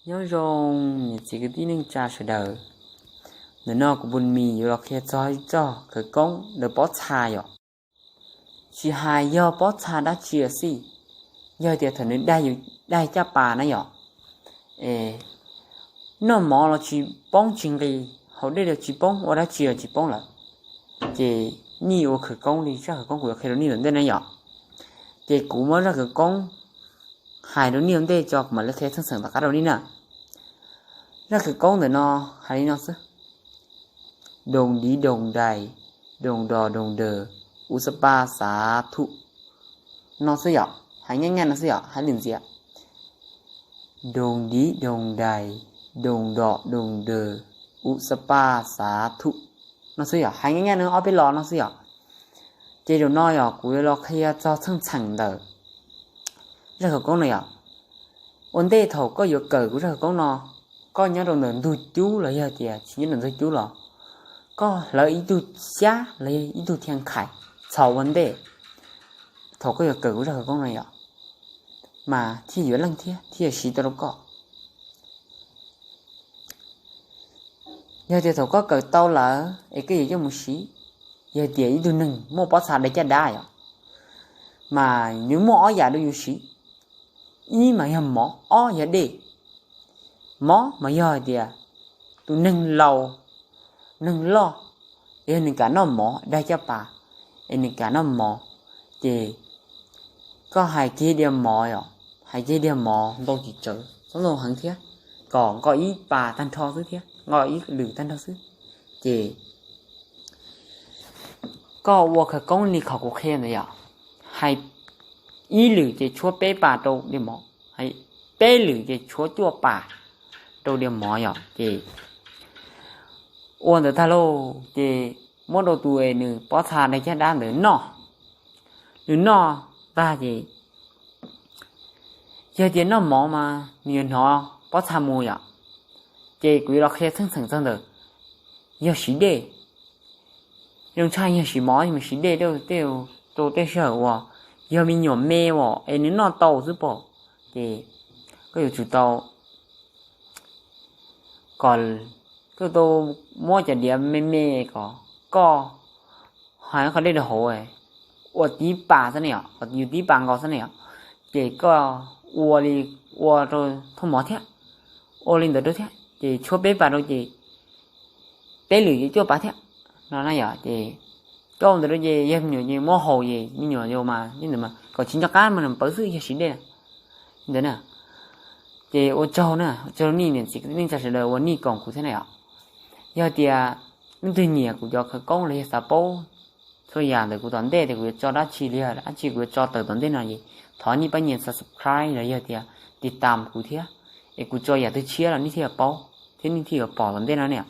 Nyob zoo niam txiv kwv tij neej tsa sawv daws. Ntawm no kuv Npus Mis yuav los qhia txog ib txoj khawv koob ntawm pob txha yom. Tsis hais yog pob txha dab tsi los xij, yog tias thaum nws daig, yus daig caj pas na yom, es noj mov los tsis poob tsis nqis, haus dej los tsis poob, ua dab tsi los tsis poob lawm, ces nej ua khawv koob li zaj khawv koob kuv yuav qhia rau nej tom ntej na yom. Ces kuv muab zaj khawv koob hais rau nej ua ntej tso kuv mam li qhia txheej txheem tom qab rau nej na. Zaj khawv koob ntawm no hais li no xwb: Doos div doos dais, doos dos doos daws, u xa pa xav thum, no xwb yom, hais nyaj nyaj no xwb yom, hais lwm ntxiv. Doos div doos dais, doos dos doos daws, u xa pa xav thum, no xwb yom, hais nyaj nyaj no ob peb los no xwb yom. Ces zaum no yog kuv yuav los qhia txog txheej txheem ntawm zaj khawv koob no yom. Ua ntej thaum koj yuav kawm kuv zaj khawv koob no, koj nyob rau ntawm ntug cub los yog tias tsis nyob rau ntug cub los, koj hlawv ib tug xyab los yog ib tug thia nkhais txhos ua ntej thaum koj yuav kawm kuv zaj khawv koob no yom, mas thiaj yuav leej thiab thiaj yuav siv tau rau koj. Yog tias thaum koj kawm tau lawm es koj yuav coj mus siv, yog tias ib tug neeg muaj pob txha dai caj dab yom, mas nws muaj ob yam rau yus siv. Ib mas yog mov, ob yog dej. Mov mas yog hais tias tus neeg laus, neeg loj, yog nws kam noj mov, daig caj pas es nws kam noj mov, ces koj hais kiag diav mov yom, hais kiag diav mov ntau tsis tsawg, txhob ntau heev thiab, kom nkoj ib pas tag nrho xwb thiab nkoj ib lwm tag nrho xwb. Ces koj ua khawv koob li qhov kuv qhia ntawd yom, hais ib lwm ces tshuab peb pas rau diav mov, hais peb lwm ces tshuab cuaj pas rau diav mov yom. Ces ua ntawd tag lauj ces muab rau tus nws pob txha dai caj dab ntawd noj. Nws noj tag ces yog tias noj mov mas nws yuav hnov pob txha mus yom. Ces kuv yuav los qhia txheej txheem txog ntawm yog siv dej. Zoo tshaj yog siv mov mas siv dej tej, rau tej sij hawm uas yog me nyuam me as es nws noj tau xwb pom, ces koj yuav tsum tau kom, koj tau muab cov diav me me kom koj hais qhov dej rau hauv ua tib pas xwb ne yom, kom yus tib pas nkaus xwb ne yom. Ces koj ua li, ua rau thooj mov thiab, ua li ntawd rau thiab ces tshuab peb pas rau ces peb lwm ces cuaj pas thiab no na yom. Ces koj ua ntawd rau ces yog me nyuam ces muab haus ces me nyuam yau mas li ntawd mas kom tsis nco qab mas pawv xwb yog siv dej ntawd na. Ces ua tsaug na, ua tsaug nej niam txiv neej tsa sawv daws uas nej koom kuv thiab na yom. Yog tias leej twg nyiam kuv cov khawv koob los yog xav paub txhua yam ntawm kuv tom ntej tias kuv yuav tso dab tsi li, dab tsi kuv yuav tso tawm tom ntej no ces thov nej pab nias subscribe los yog tias tiv tam kuv thiab, es kuv tso yam twg tshiab los nej thiaj yuav paub thiab nej thiaj yuav pom tom ntej no ne.